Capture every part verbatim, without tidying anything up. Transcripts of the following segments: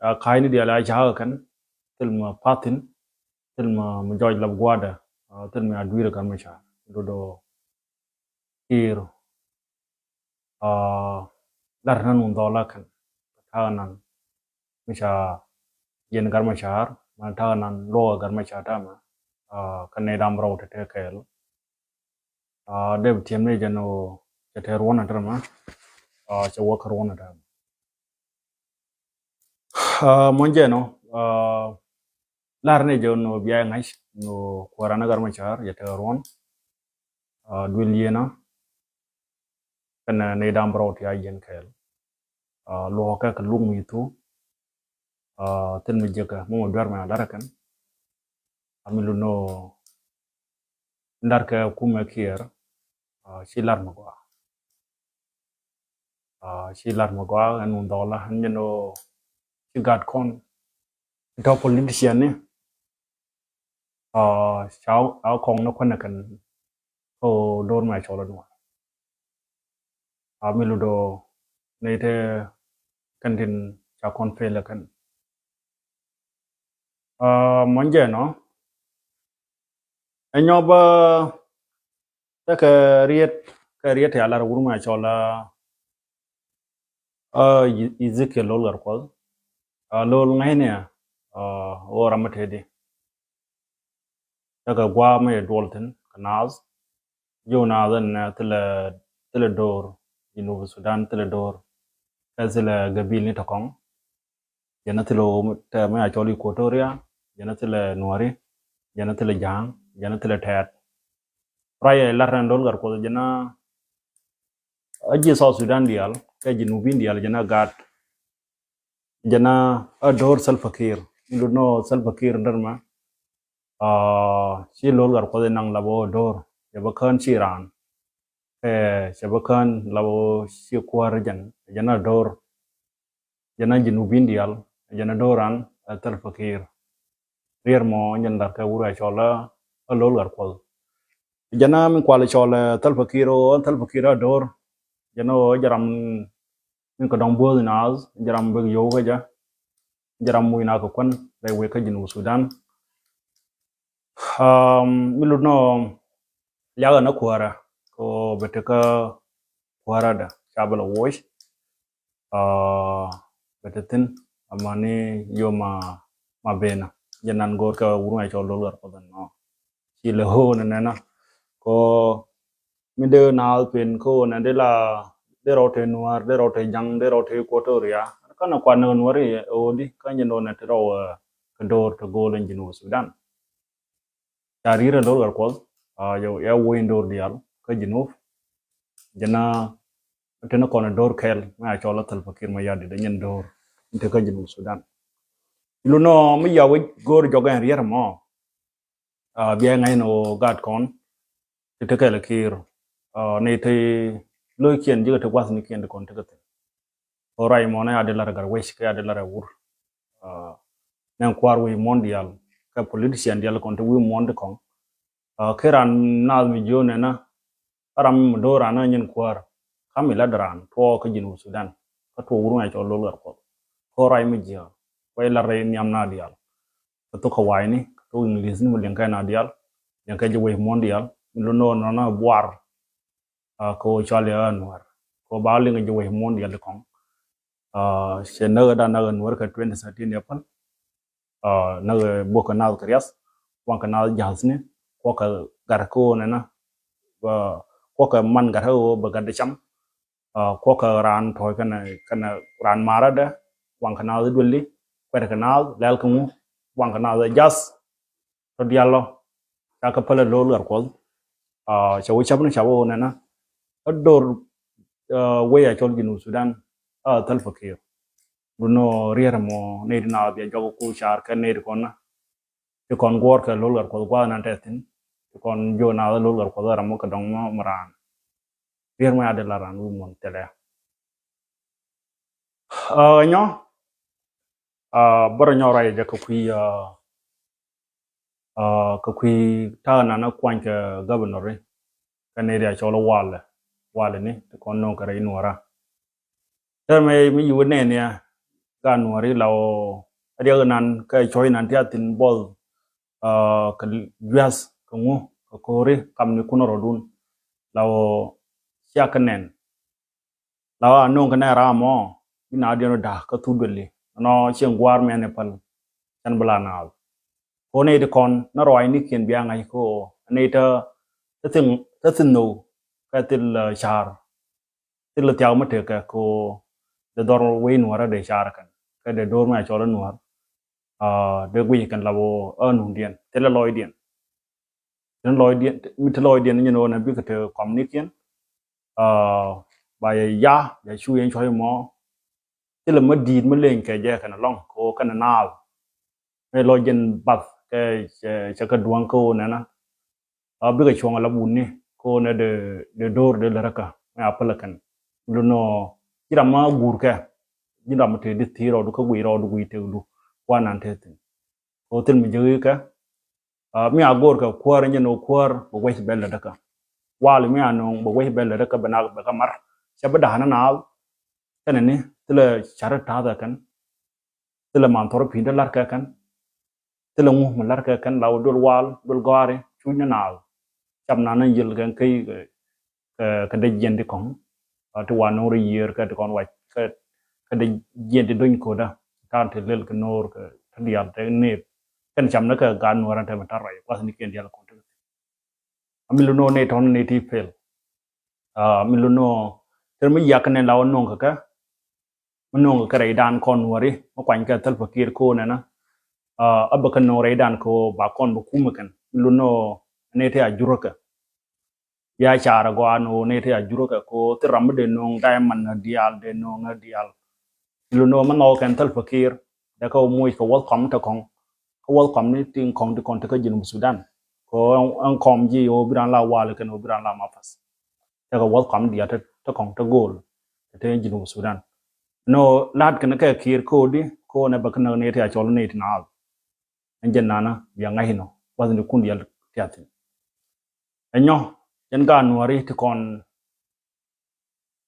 A ka̱a̱cni diaal a ca̱a̱k kɛn thil mi pa̱thi̱n, thil mi, mi jɔc lap gua̱a̱dɛ, a, thil mi a dui̱r ɛ Gat Macar. Do̱do̱ Kiir, a, lar nan wun dhɔla kɛn ta̱a̱ nan mi ca yɛn Gat Macar, ma ta̱a̱ nan luɔk ɛ Gat Macar ta̱a̱ mɛ, a, kɛn nɛy dam rɔw tɛtɛ kɛɛl. A, dee bi tiɛm ni jɛn ɣöö cɛ tɛ ruɔ̱n ɛ tɛr mɛ, a, cɛ wä kä ruɔ̱n ɛ tɛr mɛ. A, muɔ̱n jɛn ɔ, a, lar ni jɛ nɔ bia ŋa̱c nɔ kuäärä ni Gat Macar yɛ tekɛ ruɔ̱n. A, duël yieenä kɛnɛ nɛy dam rɔw ti a yieen kɛɛl. A, luɔ̱kɛ kɛ luk mi thu, a, thil mi jiäkä mɔ mɔ duer mɛ a lar kɛn. A mi lut nɔ lar kɛ kumɛ Kiir, a, ci lar mi gɔaa. A, ci lar mi gɔaa ɛn wun dhɔla ɛn jɛn ɔ ci gat kɔn. Tɔ politician ni, a, ca a kɔŋ ni kuɛnɛ kɛn kä do̱r mɛ cɔl a Nuɔr. A mi lut ɔ nɛy te kɛn tin ca kɔn pel ɛ kɛn. A, muɔ̱n jɛn ɔ ɛ nyɔ bä tekɛ riet, kɛ riet ti a lar wur mɛ cɔl a, a, Ezekiel Lol Gatkuɔth. A, Lol ŋa̱cni a, a, ɣöö ram mi tëëdi. Tekɛ gua̱a̱ mi duɔl thi̱n kɛ naath. Ji̱ naath ɛn, a, thilɛ, thilɛ do̱r Junub Sudan, thilɛ do̱r. Kɛ thilɛ gabil ni tɔkɔŋ. Jɛn a thilɛ ɣöö tɛ mi a cɔl Equatoria, jɛn a thilɛ Nuɔri, jɛn a thilɛ Ja̱a̱ŋ, jɛn a thilɛ Tɛɛt. Ruac ɛ lar ɛn Lol Gatkuɔth jɛn a, a ji̱ South Sudan diaal kɛ Junubin diaal jɛn a gat. Jɛn a, a do̱r Salva Kiir. Mi lut nɔ Salva Kiir där mɛ, a, ci Lol Gatkuɔth naŋ lap ɣöö do̱r cɛ bä kään ci raan. Kɛ cɛ bä kään lap ɣöö ci kuäär jɛn, jɛn a do̱r. Jɛn a Junubin diaal, jɛn a do̱ran, a, Salva Kiir. Riɛr mɔ jɛn lar kɛ wur a cɔl a, a Lol Gatkuɔth. Jɛn a min kual cɔl, a, Salva Kiir ɣöö Salva Kiir a do̱r. Jɛn a ɣöö jɛ ram min kɛ dɔŋ buɔth naath, jɛ ram bek yio̱w kä jɛ. Jɛ ram muc na kɛ kuän rɛy wek kä Junub Sudan. Um, mi lut nɔ liakɛ ni kuäärä kɛ ɣöö bɛ te kä kuäärädɛ ca bɛ lɛ woc. A, bɛ te thi̱n amäni yom ma, ma benä. Jɛ nan go̱o̱r kɛ wur mɛ cɔl Lol Gatkuɔth nɔ. Ci lɛ ɣöö nɛ nɛnä kɛ ɣöö mi dee naath pen kä ɣöö nɛ dee la, dee rɔw te Nuäär, dee rɔw te Ja̱ŋ, dee rɔw te Equatoria. Kɛnɛ kuan ni Nuäär i̱ ɣöö di kä jɛ nɔ nɛ te rɔw, ɛ, kɛ do̱r te go̱o̱l in Junub Sudan. Ca ri̱i̱r ɛ Lol Gatkuɔth, a, yɛ, yɛ woc in do̱r diaal kä Junub. Jɛn a teni kɔn ɛ do̱r kɛl mi a cɔl a Salva Kiir Mayardit, ɛ nyɛn do̱r in te kä Junub Sudan. Lut nɔ mi ya wec go̱o̱r jɔk ɛn riɛr mɔ. A, bia ŋa̱c ni ɣöö gat kɔn ti te kɛl Kiir, a, ni te lo̱ckiɛn ji̱ kɛ te gua̱thnikiɛn ti kɔn te kä thi̱n. Ɣöö ruac mɔnɛ a dee lar ɛ gat wec kɛ a dee lar ɛ wur. A, nɛn kua̱r wi̱i̱ muɔ̱ɔ̱n diaal kɛ politician diaal kɔn te wi̱i̱ muɔ̱ɔ̱n ti kɔŋ. A, kɛ ran naath mi jiö nɛnä, a ram mi do̱ran a nyin kuäär. Kam mi lat ran tuɔɔk kä Junub Sudan. Kä tuɔɔk wur mɛ cɔl Lol Gatkuɔth. Kä ruac mi jiö. Kuɛ lat rɛy nhiam na diaal. Kä thok kä wa̱i̱ni, kä thok English ni mi liɛŋ kɛ na diaal. Liɛŋ kɛ ji̱ wec muɔ̱ɔ̱n diaal. Mi lo no̱o̱n nɔnɔ buar. A, kɛ ɣöö cɔal yɛ ɣän Nuäär. Kɛ ɣöö ba liŋ ji̱ wec muɔ̱ɔ̱n diaal ti kɔŋ. A, cɛ näk ɛ dan näk ɛ Nuäär kɛ twenty thirteen April. A, näk ɛ buɔk kɛ naath kɛ riath, waŋ kɛ naath ja̱thni, kuɔkɛ gat kä ɣöö nɛnä, a, kuɔkɛ man gat kä ɣöö bɛ gat dee cam. A, kuɔkɛ raan tɔ̱ɔ̱c kɛnɛ, kɛnɛ raan marädɛ, waŋ kɛ naath duëli, kuɛt kɛ naath, lɛl kɛ ŋu, waŋ kɛ naath ja̱th. Tɔ diaal lɔ ca kɛ pälɛ Lol Gatkuɔth. A, cɛ wä cap ni cap wä nɛnä. A do̱r, a, wec a cɔl Junub Sudan, a, Salva Kiir. Dun nɔ riɛr mɔ nɛy ti naath bia jɔk ku car kɛ nɛy ti kɔn na. Ti kɔn guɔ̱ɔ̱r kɛ Lol Gatkuɔth gua̱a̱th nan tɛ thi̱n. Ti kɔn jiö naath Lol Gatkuɔth ram mɔ kɛ dɔŋ mɔ mɛ raan. Riɛr mɔ ya dee la raan wi̱i̱ muɔ̱ɔ̱n thilɛ. A, nyɔ, a, bärɛ nyɔ ruac jɛ kɛ kui̱, a, a, kɛ kui̱ ta̱a̱ nan a kuany kɛ governor ri. Kɛ nɛy ri a cɔl walɛ, walɛ ni, ti kɔn no̱o̱ŋ kɛ rɛy Nuäärä. Tɛmɛ mi yi wä nɛn ya, Gaat Nuɔri la ɣöö a riɛk inan kɛ cuɔ̱c inan ti a thi̱n buɔth, ah, kɛ jua̱th kɛ ŋu kɛ ko̱ri kamnikun rɔɔdun. La ɣöö cia kɛ nɛn. La ɣöö a no̱o̱ŋ kɛ nɛn ram ɔ bi na diɛn rɔ da̱k kä thuk duëli. Nɔ cieŋ gua̱a̱r mɛn i̱ päl. Cɛn bi la naath. Ko nɛy ti kɔn ni ruaacnikiɛn bia ŋa̱c ko nɛy tä, tä thi̱n, tä thi̱n nhök kɛ thil, ah, ca̱r. Thil thiak mi tekɛ ko dee dhɔr wec Nuɔrä dee ca̱r kɛn kɛ dee do̱r mi a cɔl i̱ Nuɔr. Ah, dee guic kɛn la wä ɛ nuŋdiɛn thilɛ lɔcdiɛn. Thilɛ lɔcdiɛn, mi ti lɔcdiɛn nyin wä nɛ bikɛ te kɔmnikiɛn. Ah, ba yɛ ya, ya cu yɛn cuɔ̱c mɔ. Thilɛ mi di̱i̱t mi leny kɛ jɛ kɛn lɔŋ ko kɛn naath. Mëë lɔ jɛn bath kɛ cɛ, cɛ kɛ dua̱ŋ kä ɣöö nɛnä. A bikɛ cuɔ̱ŋ a la butni kä ɣöö nɛ dee, dee do̱r dee lät rä kä mëë a päl kɛn. Lu nɔ ji̱n ram ma guur kɛ, ji̱n ram ma te di thi̱i̱r rɔɔdu kä guic rɔɔdu guic tekdu. Kuan nan te thi̱n. Kä thil mi ji̱ kɛ, a, mi a go̱o̱r kɛ kuäär nyɛ nɔ kuäär bɛ wec bɛ lät rä kä. Wal mi a nööŋ bɛ wec bɛ lät rä kä bɛ nak bɛ kä mar. Cɛ bi da̱a̱n naath. Kɛnɛ ni thilɛ ca̱r ta̱a̱th ɛ kɛn. Thilɛ man thɔr pi̱i̱n ti la̱r kɛ kɛn. Thilɛ ŋu mi la̱r kɛ kɛn la wä duel wal duel gɔaari cuc ni naath. Cap nan ni yiël kɛn kä, kä, kä dee jiɛn ti kɔŋ. A ti wa no̱o̱ŋ rɔ yiëër kɛ ti kɔn wac kɛ, kɛ dee jiɛn ti do̱ny ko̱dä. Ta̱a̱n ti lel kɛ no̱o̱r kɛ ti diaal ti neep. Kɛn cap ni kɛ gaat Nuɔrä te mi ta̱r ruac kuath ni kiɛn diaal kɔn ti. A mi lu no̱o̱ŋ ni tɔ̱n ni ti pel. A mi lu no̱o̱ŋ thil mi yak ni la wä no̱o̱ŋ kɛ kɛ. Mi no̱o̱ŋ kɛ rɛydan kɔn Nuɔri mi kuany kɛ Salva Kiir ko nɛnä. A bɛ kɛ no̱o̱ŋ rɛydan ko ba kɔn bɛ kum kɛn mi lu no̱o̱ŋ ni ti a jurä kɛ. Ya ca̱r a gɔaa no̱o̱ŋ ni ti a jurä kɛ ko thil ram mi dee no̱o̱ŋ diamond diaal dee no̱o̱ŋ diaal. Mi lu no̱o̱ŋ mi nhɔk kɛn Salva Kiir dee kɛ wä moc kɛ welcome te kɔŋ. Kä welcome ni ti kɔŋ ti kɔn ti kä Junub Sudan. Ko ɛn kɔm ji̱ wä bi ran la wal kɛn wä bi ran la mapas. Tekɛ welcome diaal te, te kɔŋ te go̱o̱l te, te Junub Sudan. Nɔ la̱t kɛn kɛ Kiir ko̱o̱di ko̱o̱n ɛ bɛ kɛ näk ni ti a cɔl ni ti naath. Ɛn jɛn nana bia ŋa̱c inɔ wath ni kun diaal tiathin. Ɛ nyɔ jɛn gaat Nuɔri ti kɔn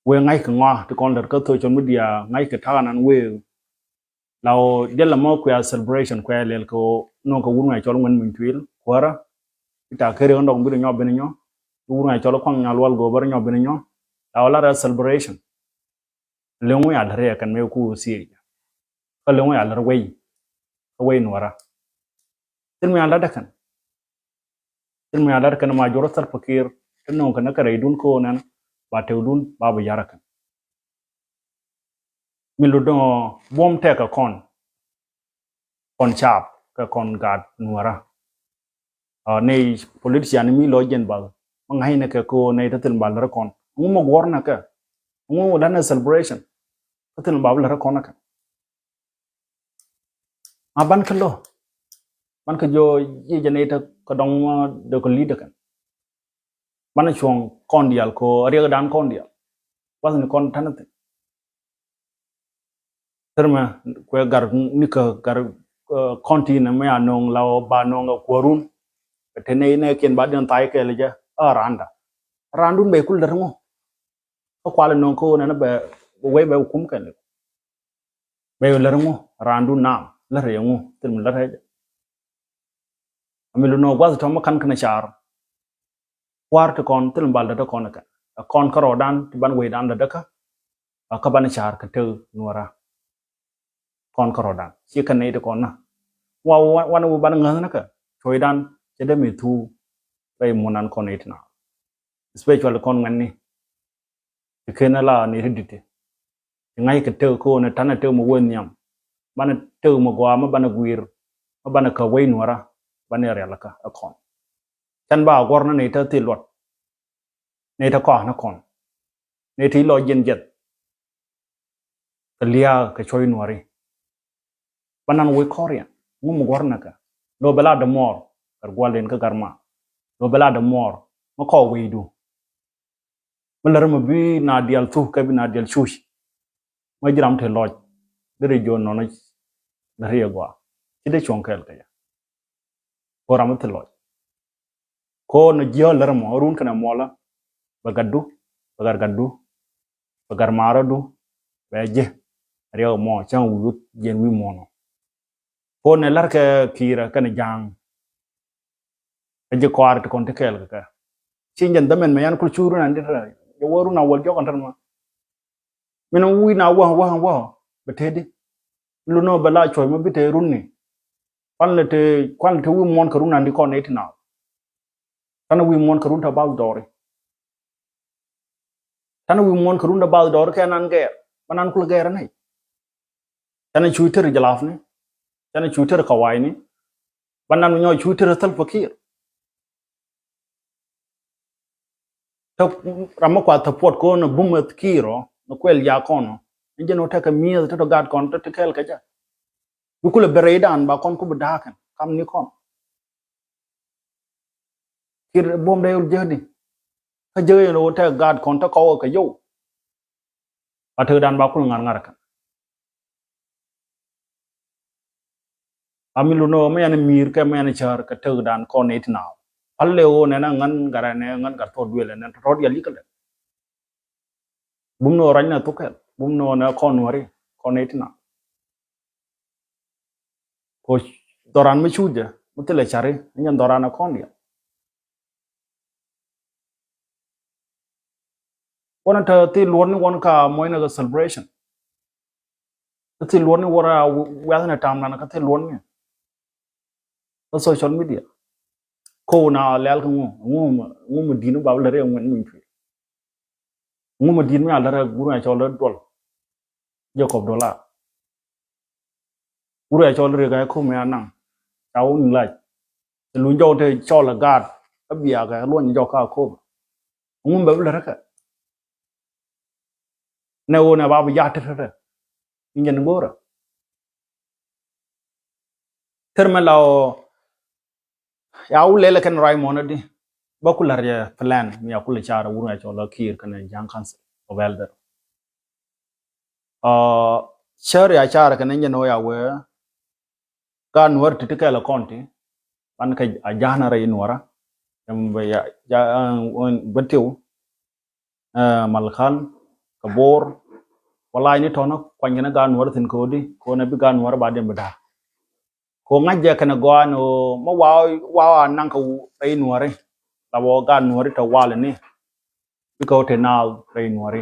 wee ŋa̱c kɛ ŋɔa ti kɔn lät kä social media ŋa̱c kɛ ta̱a̱ nan wee. La ɣöö diɛl la mɔ kuɛ celebration kuɛ lɛl kɛ ɣöö nöŋ kɛ wur ŋa̱c cɔl ŋuɛn muny tuil kuäärä. Ita keri ɣän dɔk bi ri nyɔ ben nyɔ. Wur ŋa̱c cɔl kuaŋ nyal wal go̱o̱bä ri nyɔ ben nyɔ. La ɣöö lat ɛ celebration. Leŋ wä ya lät ri ɛ kɛn mëë ku thiec. Kä leŋ wä ya lät wei. Kä wei Nuɔrä. Thil mi ya lät ɛ kɛn. Thil mi a lat kɛn ma jɔr Salva Kiir ti nöŋ kɛn kɛ rɛydun ko̱o̱n ɛn ba tewdun ba bi yar kɛn. Mi lut dɔ̱ŋ buɔ̱m tɛk kɛ kɔn. Kɔn caap kɛ kɔn gaat Nuɔrä. Aa, nɛy politician mi lɔ jɛn bal ma ŋa̱cnɛ kɛ ko̱o̱n nɛy ti thil bal lär kɔn. Ŋu mɔ guɔ̱r nɛ kɛ ŋu lat nɛ celebration. Ti thil bal lär kɔn kɛ. Ma ban kä lo ban kä jo ji̱ jɛ nɛy tä kä dɔŋ ma dee kä li̱t dee kɛn. Ban cuɔ̱ŋ kɔn diaal ko riɛk dan kɔn diaal. Wath ni kɔn tän thin. Thir mɛ kuɛ gar ni kä gar, eh, kɔn ti nɛ mɛ a no̱o̱ŋ la ba no̱o̱ŋ a kuɔrun. Te nɛy nɛ kiɛn ba den thay kɛɛl jɛ a randa. Randun bɛ kul dɛr ŋu. Kä kual no̱o̱ŋ ko nɛ bɛ wei bɛ kum kɛɛl. Bɛ lär ŋu randu nam lär yɛ ŋu thil mi lär yɛ jɛ. Ami lu nɔ guath tɔm kan kɛn car. Kuar ti kɔn thil mi bal dädä kɔn kɛn. Ɛ kɔn kärɔɔdan ti ban wecdan dädä kä. Ɛ kä ban car kɛ tëk Nuɔrä. Kɔn kärɔɔdan ci kɛn nɛy ti kɔn na. Wa wan wi ban ŋäth na kɛ cuɔydan cɛ dee mi thuu. Rɛy munan kɔn nɛy ti na. Especially kɔn ŋuɛ̈tni. Ti ken ala ni ti di̱t ti. Ti ŋa̱c kɛ tëk ko̱o̱n ɛ ta̱n ɛ tëk mi wee nhiam. Banɛ tëk mi gɔaa mi banɛ gui̱i̱r mi banɛ kä wec Nuɔrä. Banɛ rialikä ɛ kɔn. Can ba a guɔ̱r ni nɛy tä thil luɔt. Nɛy tä kɔa̱a̱k ni kɔn. Nɛy ti lɔ jiɛn jiɛth. Kɛ lia̱a̱ kɛ cuɔ̱c Nuɔri. Ba nan wec kɔriɛn ŋu mi guɔ̱r nɛ kɛ. Lo bɛ la dämuɔɔr kɛ gua̱l den kä garma. Lo bɛ la dämuɔɔr mi kɔɔk wecdu. Mi lär mi bi na dial thuk kɛ bi na dial cuc. Mi ji̱ ram te lɔc. Deri jiɔ nɔnɔ lär yɛ gɔaa. Ci dee cuɔ̱ŋ kɛɛl kɛ jɛ. Ko ram mi te lɔc. Ko nɔ jiɔ lär mɔ run kɛnɛ muɔlä. Bɛ gatdu, bɛ gat gatdu, bɛ gat marädu, bɛ ji̱. Riɛk mɔ cäŋ wi̱i̱ wut jiɛn wi̱i̱ muɔ̱ɔ̱n ɔ. Puɔ̱nɛ la̱rkɛ Ki̱i̱rä kɛnɛ Ja̱a̱ŋ. Ɛ ji̱ kɔaarɛ ti kɔn ti kɛɛl kɛ kɛ. Ci jɛn dhämɛn mɛ yan kul cu run an dit rɛ. Jɛ wä run a wäl jɔk an tɛn ma. Min wi̱i̱ na wäh wäh wäh bɛ tëëdi. Lun ɔ bɛ la cuɔ̱c ma bi tëë run ni. Kuan lɛ tëë kuan lɛ tëë wi̱i̱ muɔ̱ɔ̱n kɛ run an di kɔn nɛy ti naath. Tanɛ wi̱i̱ muɔ̱ɔ̱n kɛ run tɛ bath dɔɔri. Tanɛ wi̱i̱ muɔ̱ɔ̱n kɛ run tɛ bath dɔɔri kɛ nan gɛɛr. Ba nan kul gɛɛr anɛ. Canɛ cu tër jɛ lafni. Canɛ cu tër kawayni. Ba nan nyɔ cu tër thäl pakir. Tä ram mi kua thäpuɔt kɔn ɛ bum ɛ Ki̱i̱r ɔ ni kuɛl ya kɔn ɔ. Ni jɛn ɔ tekɛ mi̱eth tä tɔ gaat kɔn tä ti kɛɛl kɛ jɛ. Bi kulɛ bɛ rɛydan ba kɔn ku bi da̱a̱kɛn kam ni kɔn. Ki̱i̱r buɔ̱m dee yol jek di. Kä jek yɛn ɣöö tɛk gaat kɔn te kɔk kɛ yɔw. A tekdan ba kul ŋa̱r ŋa̱r kɛn. A mi lun ɣöö mi yan mi̱i̱r kɛ mi yan cäär kɛ tekdan kɔn ni ti naaw. Pal lɛ ɣöö nɛn a ŋän gat a nɛ ŋän gat thɔɔt duël ɛ nɛn tɔ̱tɔ̱t yɛl yikädɛ. Bum ni ɣöö ruacnɛ thuk kɛl bum ni ɣöö nɛ kɔn nuäri kɔn ni ti naaw. Ko dhɔran mi cucɛ mi thilɛ cari ni nyɛn dhɔran a kɔn diɛ. Wɔn a te thil luɔt ni wɔn ka mɔc ni kɛ celebration. Thil luɔt ni wɔn a wiath ni tam nan ka thil luɔt ni. Kä social media. Ko na lɛl kä ŋu ŋu ŋu mi di̱n ba lɛ rɛ ŋuɛn ŋuɛn cuɛ. Ŋu mi di̱t mi a lät a gur a cɔl lät duɔl. Jacob Dola. Gur a cɔl rik a kum a naŋ. Ca wun lac. Te luny jɔk te cɔl a gaat. Kä biak a luɔny jɔk ka kum. Ŋu bɛ bi lät kä. Nɛ wun a ba bi jat te te te. Injɛ ni go̱rä. Ther mɛ la ɔ ya wulɛ lɛ kɛn ruac mɔnä di. Bä ku la̱r yɛ plan mi ya kulɛ car wur ya cɔl a Kiir kɛn Ja̱a̱ŋ Council of Elder. Cär ya car kɛn jɛ nɔ ya wee. Gaat Nuäär ti ti kɛl kɔn ti ban kɛ a ja̱a̱n a rɛy Nuäärä. Bä tiw Malkal kɛ Bor. Wala̱a̱c ni tɔnä kuany kɛn gaat Nuäärä thi̱n ko̱di ko̱n a bi gaat Nuäärä ba diɛn bi da̱a̱. Ko ŋa̱c jɛ kɛn gɔaa ni ɣöö mä waw waw a naŋ kɛ rɛy Nuäärä. La wä gaat Nuäärä tɔ wal ni bikɛ wä te naath rɛy Nuäärä.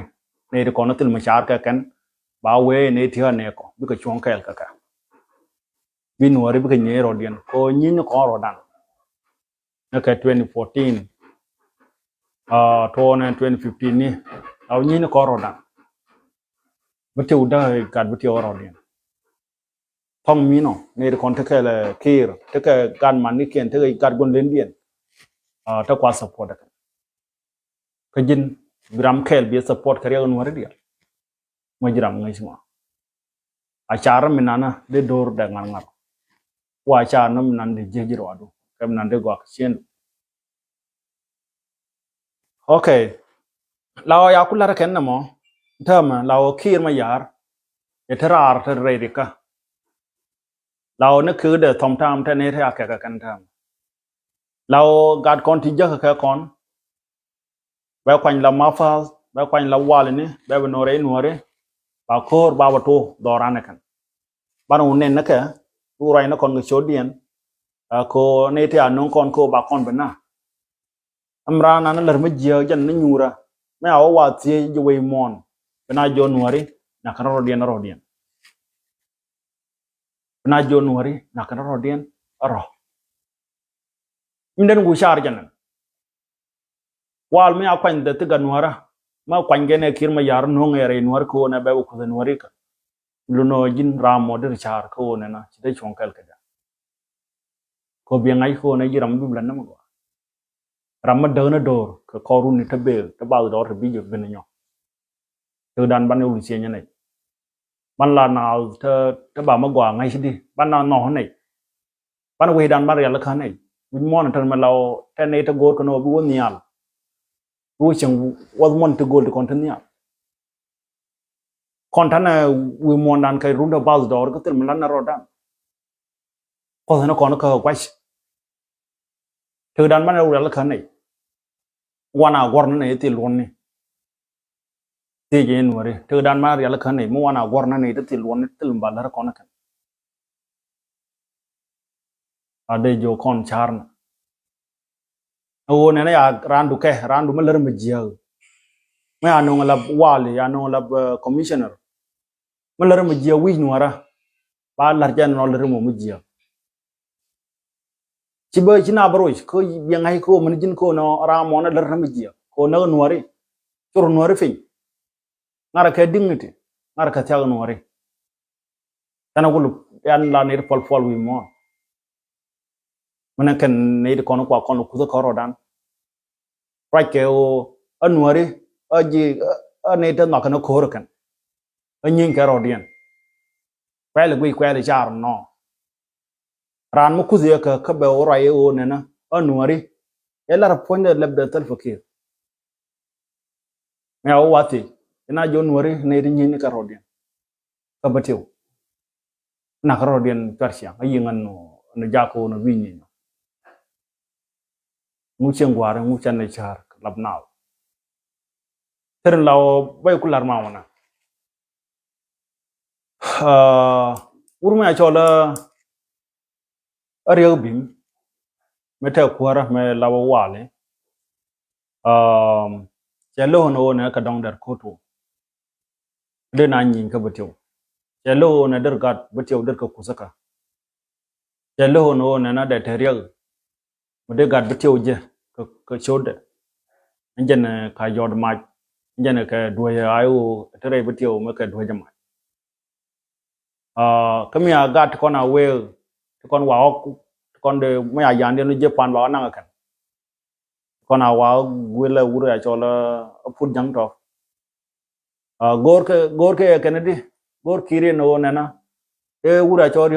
Nɛy ti kɔn thil mi car kɛ kɛn ba wee nɛy ti ɣä nɛɛkɔ bikɛ cuɔ̱ŋ kɛɛl kɛ kɛ. Bi Nuäärä bikɛ nyieny rɔ̱diɛn ko nyieny ni kɔn rɔ̱dan. Ni kɛ twenty fourteen. Tuɔɔnɛ twenty fifteen ni a wä nyieny ni kɔn rɔ̱dan. Bi tiw däk gat bi tiw rɔ̱diɛn. Thɔŋ mi nɔ nɛy ti kɔn tekɛ lɛ Kiir tekɛ gat man ni kiɛn tekɛ gat guɔn len diɛn. Te kua support kɛ kä ji̱n bi ram kɛɛl bi support kɛ riɛk Nuäärä diɛn. Mɔ ji̱ ram ŋäc ŋɔ a car mi nanä di do̱r dɛ ŋa̱r ŋa̱r. Wa car nɔ mi nan di ji̱ ji̱ ruadu kɛ mi nan di gɔak ciendu. Okay. La ɣɔɔ ya ku la̱rä kɛn nɛ mɔ täämɛ la ɣɔɔ Kiir Mayar. Yɛ te raar te rɛy rikä. La ɣɔɔ ni kek dee thɔm ta̱a̱m te ni te a kɛkɛ kɛn täämɛ. La ɣɔɔ gat kɔn ti jäkä kɛ kɔn. Bɛ kuany la mapath bɛ kuany la walini bɛ bi no̱o̱rɛ inuɔ̱ɔ̱ri. Ba ko̱o̱r ba bɛ tuɔɔk dhɔran ni kɛn. Banɛ wun nɛn ni kɛ wun ruac ni kɔn kɛ cot diɛn. Ko ni ti a no̱o̱ŋ kɔn ko ba kɔn bi na. Ɛm raan an lär mi jiääk jɛn ni nyuurä mi a wä wa thiec ji̱ wec muɔ̱ɔ̱n. Bi na jiɔ nuääri nakä rɔ̱diɛn rɔ̱diɛn. Bi na jiɔ nuääri nakä rɔ̱diɛn rɔ̱. Min den ku car jɛn ɛn. Wal mi a kuany dhɛ thik a nuäärä ma kuany gɛn ɛ Kiir Mayar nuɔ̱ŋ ɛ rɛy nuäär kä ɣöö nɛ bɛ wä kuth ɛ nuääri kä. Lunɔ ji̱n ram mɔ deri car kä ɣöö nɛ na ci dee cuɔ̱ŋ kɛl kɛ jɛ. Kä biɛ ŋa̱c kä ɣöö nɛ ji̱ ram mi bi bi la näm gɔaa. Ram mi däk ni do̱r kɛ kɔr runi te bek te bath dɔr te bi jɛ ben nyɔ. Tek dan ban yɛ wul cieny nɛy. Ban la naath te te ba mi gɔaa ŋa̱c di ban na nhɔk nɛy. Ban wecdan ban rial kä nɛy wi̱c muɔ̱ɔ̱n tɛn mɛ la ɣöö tɛn nɛy te go̱o̱r kɛ ni ɣöö bi wä nhial. Bi wä cieŋ wäth muɔ̱ɔ̱n ti go̱o̱l ti kɔn ti nhial. Kɔn tanɛ wi̱i̱ muɔ̱ɔ̱ndan kɛ run te bath dɔɔr kä thil mi lan nɛ rɔɔdan. Kuɔth ni kɔn kä guac. Tekdan banɛ rial kä nɛy. Wan a guɔ̱r ni nɛy thil luɔ̱n ni. Thiec in wari ti dan ma rial kan ni mi wana guar na ni ti thil wan thil ba lar kɔn kan. A de jo kɔn charna. A wo ne na ya randu kɛ, randu ma lar ma jiag. Ma ya nong lab wali, ya nong lab, eh, commissioner. Ma lar ma jiag wij nuara. Ba lar jɛ nɔ lar ma jiag. Ci bä ci na bä roc ko yɛŋ ai ko mɛn jin ko nɔ ram mɔnɛ lär na mi jiɛ ko nä nuari. Cur nuari piny. Ŋarɛ kɛ dignity, ŋarɛ kɛ thiak nuari. Tɛnɛ wul yan la nit pɔl pɔl wi mɔ. Mɛnɛ kɛn nit kɔn kua kɔn kuth kɔrɔ dan. Ruac kɛ ɣöö a nuäri a ji̱ a nɛy te nhɔakä ni ko̱o̱r kɛn. A nyieeny kɛ rɔɔdiɛn. Kuɛl i̱ guic kuɛl i̱ car nɔ. Raan mi kuth yɛ kä kä bɛ wä ruac i̱ ɣöö nɛnä a nuäri. Ɛ lar puɔ̱nydɛ lɛpdɛ thil fakir. Mɛ a wä wathi ina ji̱ nuäri nɛy ti nyieeny ni kɛ rɔɔdiɛn. Kä bä tiw. Nak rɔɔdiɛn cuar ciaŋ a yiŋ ɛn nu jak ɣöö nɔ bi nyieeny nɔ. Ŋu cieŋ gua̱a̱r ŋu cɛn ni ca̱a̱r lap naath. Thir in la wä bä iku lar ma wä na. Wur mi a cɔl a riek bim mi tɛ kuäärä mi la wä wali. Cɛ lo̱k ni wä ni kɛ dɔŋ dɛr ko̱t wä. Dee na nyieny kä bä tiw. Cɛ lo̱k ni dee gat bä tiw dee kɛ kuth kä. Cɛ lo̱k ni wä ni na dee te riɛk. Mi dee gat bä tiw jɛ kɛ, kɛ cotdɛ. Ɛn jɛn, eh, ka yɔt mac. Ɛn jɛn kɛ duec a iwu te rɛy bä tiw mi kɛ duec mac. Kä mi a gat ti kɔn a wee ti kɔn wa ɣɔk ti kɔn dee mi a yandiɛn jɛ pan ba ɣɔk naŋ kɛn. Kɔn a wa guilɛ wur a cɔl a put jaŋ tɔ. Go̱o̱r kɛ, go̱o̱r kɛ kɛn di go̱o̱r kiri ni wä nɛna. Ɛ wur a cɔl